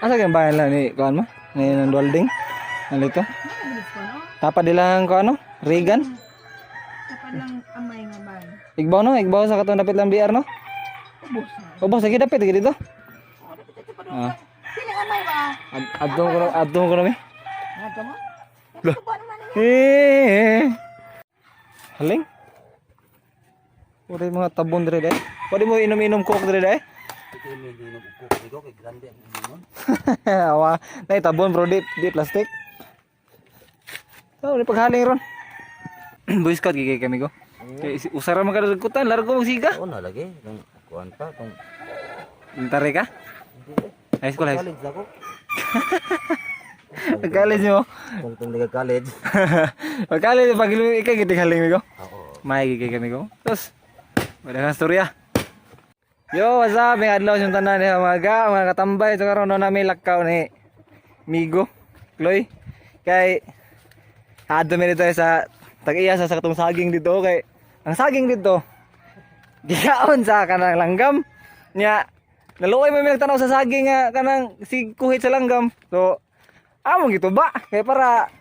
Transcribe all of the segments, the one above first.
Asa kayong bahay lang ni kuan mo? Ni nang welding? Nalito? Ano ko no? Tapa dilang kuan no? Regan? Tapad lang amay nga bay. Igbaw no? Igbaw sa katong dapit lang BR no? Ubos na. Ubos lagi dapit lagi dito. Oh, dapat ito pa doon. Ah. Sila amay ba? Adto ko mi. Nga mo? Lah. Ito ba naman ni? Eh. Haling? Wala yung mga tabon dire dai. Pwede mo inom-inom coke dire dai. Awa, nay tabon bro, di plastic. Oh, ni paghaling ron. Boy Scout gigay kami ko. Kay usara man ka kutan, largo mo siga. Oo na lagi. Nung kuan pa. Kung Intare ka? High school, high school. college ako. College mo. Kung tong liga college. Pag college, pag ikaw gitig haling mi ko. Oo. May gigay kami ko. Tapos, wala kang storya. Yo, what's up? May adlaw yung tanan niya mga ga, mga katambay. Ito karon no namin lakaw ni Migo, Chloe. Kay, adto mi dito sa tag-iya sa katong saging dito kay ang saging dito gikaon sa kanang langgam. Nya naluoy man mi nagtanaw sa saging nga kanang sig kuhit sa langgam. So, among gituba kay para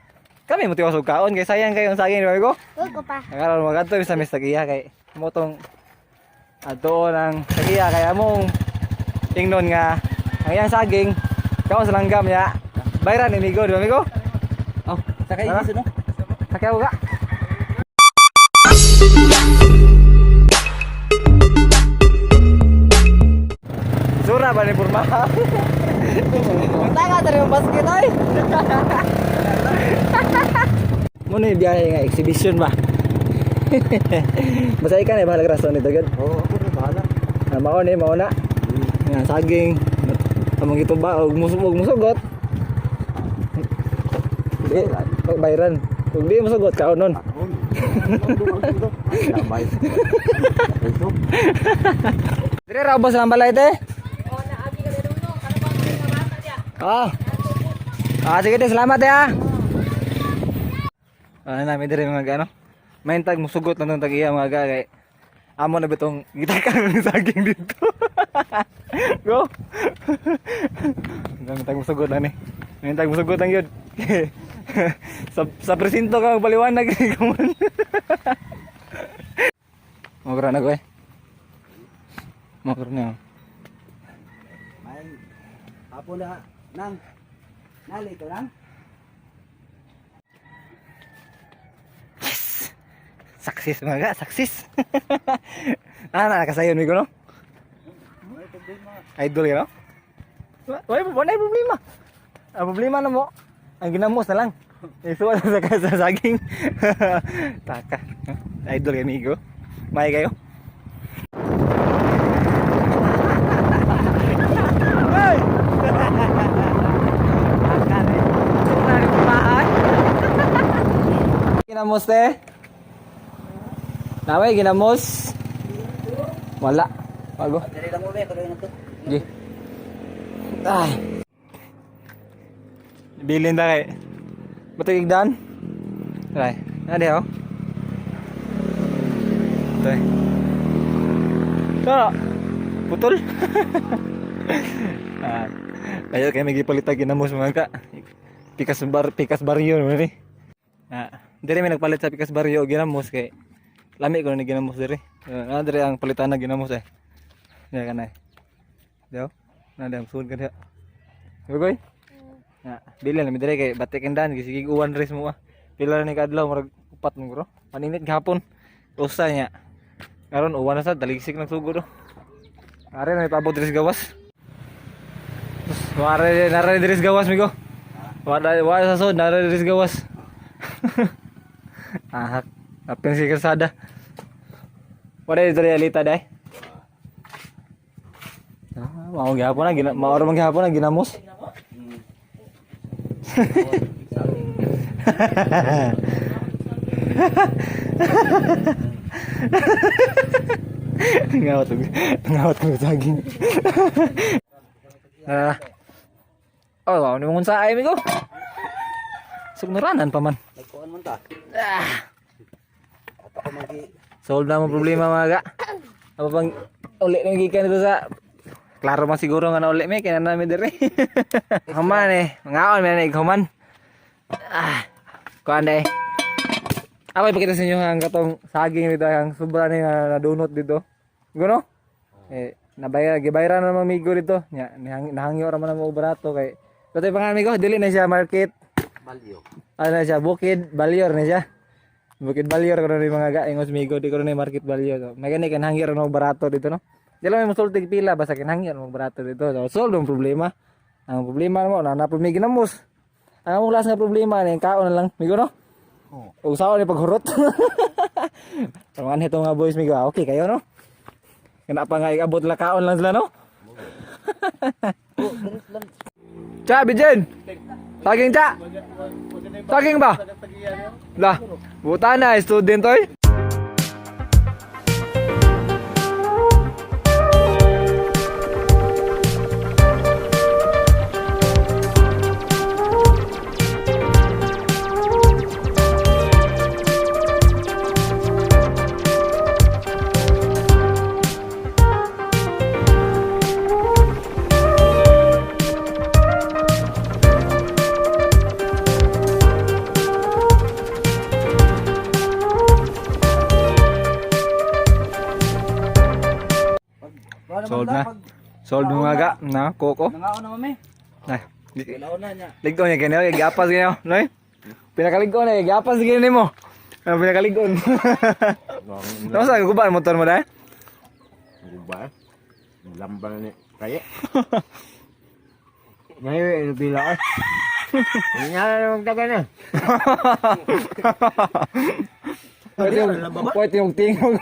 kami mo tiwas og kaon kay sayang kayo ang saging, di ba ko? Huwag pa. Karon magadto sa mis tagiya kay mo tong adto ng tagiya kay among ingnon nga ang iyang saging kaon sa langgam ya. Bayran ni Migo, di ba Migo? Oh, sakay Tara. isa no. Sakay ako ka. Sura ba ni Purma? Tanga tari yung basket ay. Mo ni biyahe nga exhibition ba? Basta ikaw na bahala rason nito gud. Oo, ako na bahala. Ah, mao ni mao na. Nga saging among gituba og musugod musugot. Di bayran. Kung di musugot kaon nun. Damay. Ito. Dire ra ubos ang balay te. Ah. Ah, sige te, salamat te ah. Ah, namin dire mga ano. May tag musugot lang tong tag-iya mga ga kay amo na bitong gitakan ng saging dito. Go. May tag musugot lang ni. May tag musugot lang yun. Sa presinto ka magpaliwanag man. Mo na ko eh. Mo na. May hapon na nang. Nalito nang. Yes! Success mga ga, success. Ah, nakasayon mi ko no? Idol ka no? Wala wala problema. Ang problema na mo, ang ginamos na lang. Isuwa na sa saging. Taka. Idol kay amigo. May kayo. Hey! Taka ni. Sura ni paan. Ginamos te. Naway ginamos. Wala. Bago. Dali lang mo be, tuloy na to. Gi. Ay. Bilin ta kay. Bato igdan. Ay, na diha oh. Ito eh. So, putol. Ah, ayo kay may gipalitag ginamos mga ka. Pikas bar pikas baryo naman ni. Ah, dire may nagpalit sa pikas baryo og ginamos kay lami ko na ni ginamos dire. Ah, dire ang palitan na ginamos eh. Diya ka na eh. Diyo? Na diya, suod ka diya. Bugoy? Na, dili na mi dire kay batik ang dan sige uwan res mo ah. Pila na ni kadlaw murag upat mo bro. Paninit gihapon. Usa niya. Karon uwan na sa daligsik ng sugod oh. Are na ipabot diri sa gawas. Wala nara diri sa gawas migo. Wala wala sa sud nara diri sa gawas. Ah, apin si kalsada. Wala dito alita dai. Ah, mao gihapon na gina mao ra man gihapon na ginamos. Ngawat og saging. Ah. Oh, wow, ni mong sa ay migo. Sugnuranan pa man. Nagkuan man ta. Ah, At ako magi solve na mo problema mga ga. Apa pang uli na gikan dito sa Klaro man siguro nga nauli mi kay na nami diri. Human eh, mangaon man eh, human. Ah, kuan eh. Ako ipakita sa inyo ang katong saging dito, ang sobra ni nga nadunot dito. Guno? Eh, nabaya gibayra na naman migo dito. Nya, nahangyo ra man ang mga barato kay. Kato pangalan migo, dili na siya market. Balyo. Ano na siya, Bukid Balyor na siya. Bukid Balyor kuno ni mga gaingos migo di kuno ni market Balyor. So, may gani kan hangyo ra og barato dito no. Di lang may musultig pila basta kan hangyo ra og barato dito. So, solve ang problema. Ang problema mo na napod may ginamos. Ang among last nga problema ni kaon na lang migo no. Oo. Ug saon ni paghurot. Tamaan ito nga boys migo. Ah, okay kayo no. Kana pa nga iabot la kaon lang sila no. Cha, Bijen. Saging cha. Saging ba? Lah, buta na student oy. Wala Sold naman na. Pag Sold mo nga ga na koko. nangaon na mami. Na. Kailaon na niya. Ligko niya ganyan, gapas ganyan, noy. Pinakaligko na, gapas ganyan mo. Ang pinakaligko. Tapos sa guba ang motor mo dai? Guba. Lambang ni kaya. Ngayon, bila ko. Nga na magtaga na. Pwede yung tingog.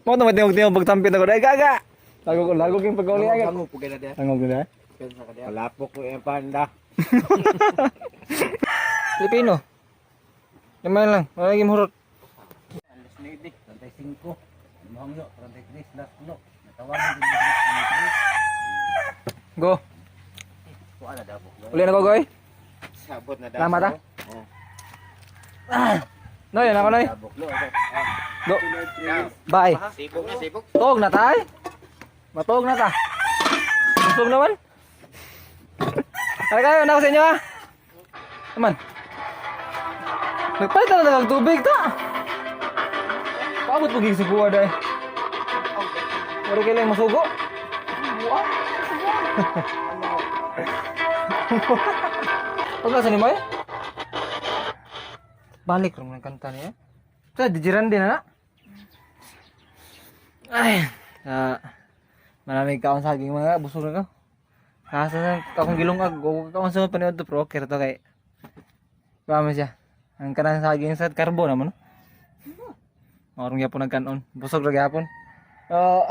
Mo to tingog tingog pagtampit ako dai gaga. Lago ko lago king pagkauli agad. Tango po na diya. Tangog na dai. Pensa ka diya. Palapok ko yung panda. Pilipino. Gamay lang, wala lagi mahurot. Alas 9, 35. Lumahangyo, 33, last no. Natawagan din mo 33. Go. Kuha na daw. Uli na ko goy. Sabot na Tama ta? Ah. Noy, ano ko noy? Dabok lo. Go. Bye. Sibok na, sibok. Tuog na tay. Matuog na ta. Busog naman. Tara kayo, na ako sa inyo ha. Naman. Nagpalit na lang tubig ta. Paabot pag suguan dahil. Pero kailang masugo. Pagkasa ni Moy? Balik rin ng kanta niya. Sa dijiran din na. Ay, ah, maraming kaon saging mga busog na ko. Kasa na akong gilungag, o kaon sa paniod to pro to kay. Pama siya. Ang kanang saging sa karbo naman. No? Orong gyapon nagkanon. Busog ra gyapon. Oh,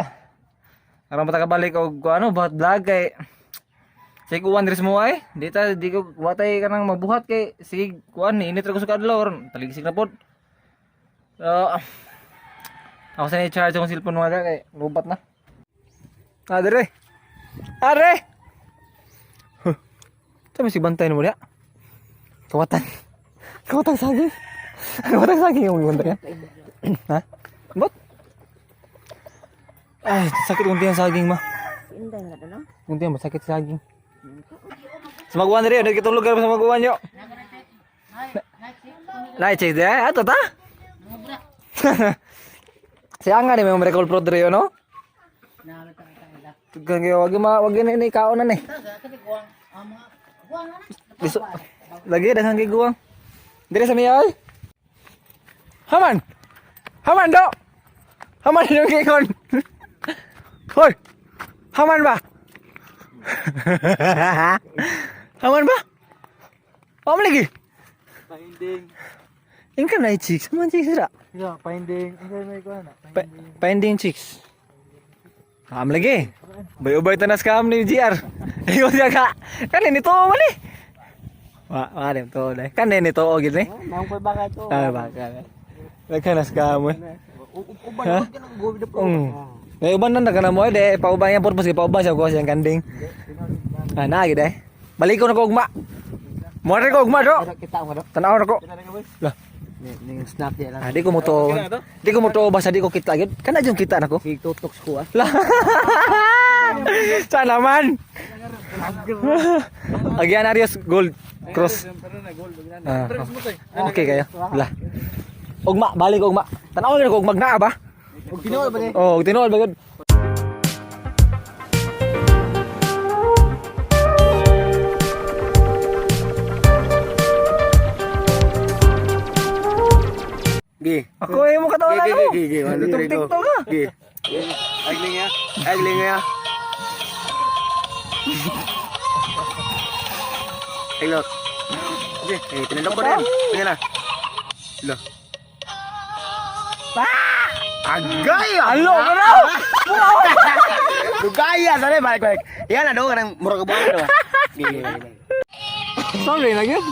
aron pa ta kabalik og kung ano buhat vlog kay sige kuan diri sa mo ay. Di ta di ko watay kanang mabuhat kay sige kuan init ra ko sa kadlaw ron taligsik na pod. So, ako sa ni-charge akong cellphone mga kay lubat na. Ah, dire. Are. Huh. Ito si bantay mo niya. Kawatan. Kawatan saging. Kawatan saging yung bantay niya. Ha? Ba't? Ay, sakit unti ang saging ma. Inday na no? Unti ang masakit sa saging. Sa maguan diri, ano kitong lugar sa maguan yo? Lai check de, ato ta? Siya nga ni may recall pro diri no? Tugang kayo, wag ma wag ni kaon na ni. Biso, lagi daghang giguang. Dire sa miya oy. Haman. Haman do. Haman yung gingon. Hoy. Haman ba? Haman ba? Haman lagi. Finding. Ingka na chicks. Haman chicks ra. Yeah, finding. Ingay may kuha na. Finding chicks. Ham lagi. Bay-ubay ta na scam ni GR. Ingon siya ka. Kanin nito man ni. Wa, wa rin to dai. Kanin nito og gid ni. Nang pa baka to. Ah, ba ka. Nagka na scam eh. Uban Ha? ka nang go with the flow. May uban na na mo eh, de pauban yang purpose pauban siya ko siyang kanding. Ah, na gid eh. Balik ko na ko ugma. Mo rin ko ugma do. Kita mo do. Tanaw na ko. Lah, Ni ning snap diya lang. ah, di ko mo to. Di ko mo to basta di ko kita gid. Kana jud kita nako. Sig tutok ko ah. Lah. Sana man. Agyan Arias gold cross. Ah, okay kayo. Wala. Ugma, balik ugma. Tanaw na ko ugmag naa ba? Og tinuod ba ni? Oh, tinuod ba gud? Gi. Ako ay mo katawan Gi, ano. gi, gi, gi. 1, 2, 3, go. TikTok ka. Gi. Agling ya. Agling ya. Hello. Gi, eh, tinandok ko rin. Tingnan na. Lo. Agay! Alo ka na. Dugaya sa balik balik. Yan na daw kanang murag buwan daw. Gi, gi, gi, gi. Sorry na gyud.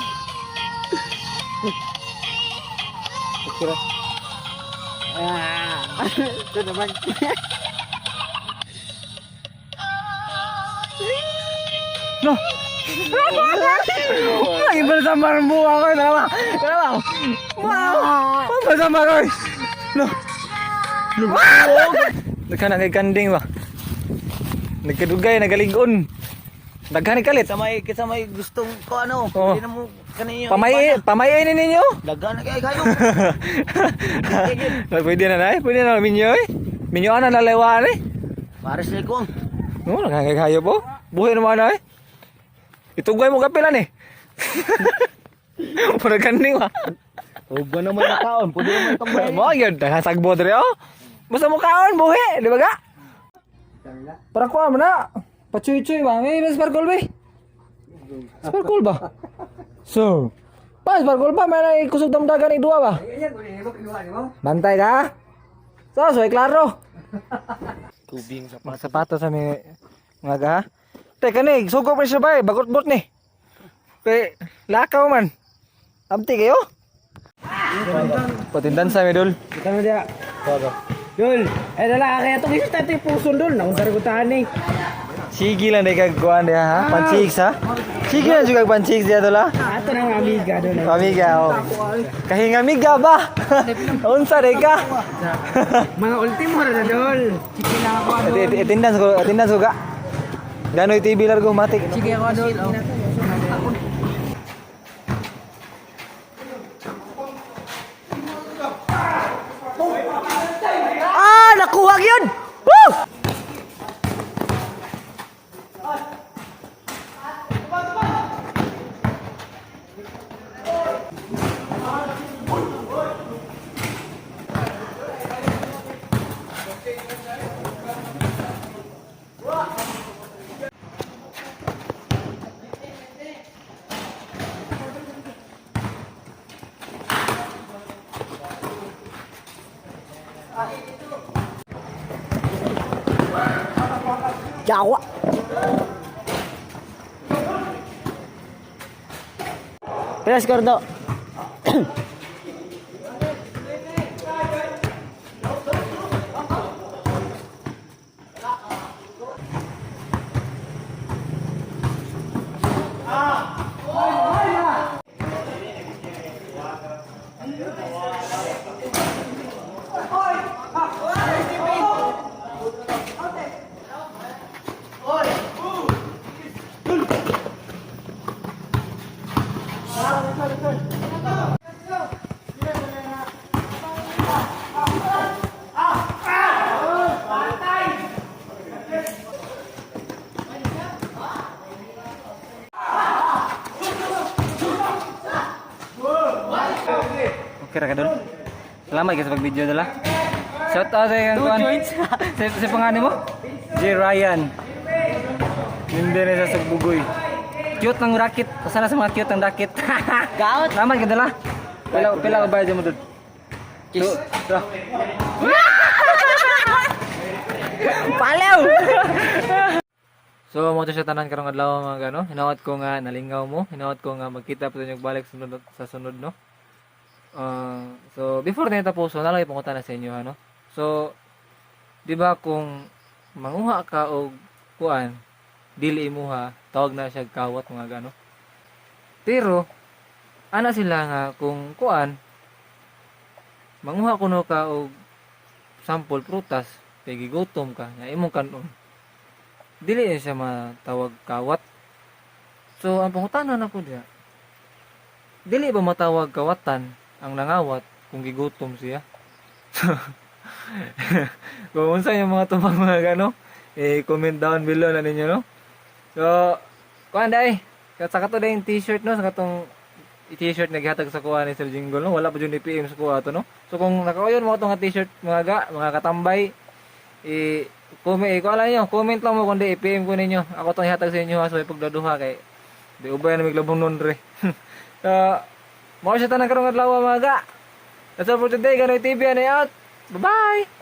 Ah. Ito naman. No. Ay, bersama rembu ako kenapa? Kenapa? Wow. Oh, bersama Roy. No. No. Daghan na kay kanding ba? Nagkadugay, nagaligon. Daghan ni kalit. Sa may sa may gustong ko ano, Oo. hindi na mo kaniyo. Pamay pamayin ni ninyo. Daghan na kay kayo. Pwede na na eh. Pwede na minyo eh. Minyo ana na lewaan eh. Pares na ko. No, nagkakayo po. Buhay naman na eh. Itugay mo kapilan eh. Murag kanding ba? Ug ba naman na kaon, pwede naman itong Mo yun, nakasagbo dre oh. Basta mo kaon buhi, di ba ga? Para kuha mo na. Pachuy-chuy ba? May may sparkle ba? Sparkle ba? So, pa sparkle ba? May na kusog damdagan ni duwa ba? Bantay ka? So, so klaro. Tubing sa Mga sapatos sa may mga ga. Teka ni, sugo pa siya ba? Bagot-bot ni. Kay lakaw man. Amti kayo? Patindan sa mi dul. Kita mo diya. Dol, eh dala kaya itong isa tayo puson dol. Naunsa rin ko tahan eh. Sige lang dai kag kuan diha ha. Panchicks ha. Sige lang juga panchicks diha dol ha. Ato na ang amiga dol. Amiga oh. Kahingamiga ba? Unsa dai ka? Mga ultimo na dol. Sige na ako dol. Attendance ko, attendance ko ga. Ganoy TV largo matik. Sige ako dol. Ah, nakuha gyud. Woo! Jawa. Pila score do? Okay ra ka dol. Salamat kay sa pag-video dala. Shout out sa iyang kuan. Sa pangalan mo? J Ryan. Hindi na sa Sugbugoy. Cute ng racket. Pasala sa mga cute ng racket. Gaot. Salamat ka dala. Pila pila ka bayad mo dol? Kiss. Palaw. So mo to siya tanan karong adlaw mga gano. Hinaot ko nga nalingaw mo. Hinaot ko nga magkita pa ninyo balik sunod sa sunod no. Ah, so before na tapos, so nalagay pangutana sa inyo ano. So di ba kung manguha ka og kuan dili imuha, tawag na siya kawat mga gano. Pero ana sila nga kung kuan manguha kuno ka og sample prutas kay gigutom ka nya imong kanon. Dili siya matawag kawat. So ang pangutana nako diya, dili ba matawag kawatan ang nangawat kung gigutom siya? Kung unsa yung mga tubang mga gano, eh, comment down below na ninyo, no? So, kuan day, sa kato day yung t-shirt, no? Sa katong t-shirt na gihatag sa kuha ni Sir Jingle, no? Wala pa dyan ni PM sa kuha to, no? So, kung nakauyon mo itong t-shirt, mga ga, mga katambay, eh, comment, eh, kuha lang ninyo, comment lang mo kundi i-PM ko ninyo. Ako itong ihatag sa inyo, ha, so ipagdaduha kay di ubay na miglabong nun, re. So, mao siya tanang karong adlaw, mga ga. That's all for today. Ganoy TV, ano out. Bye-bye!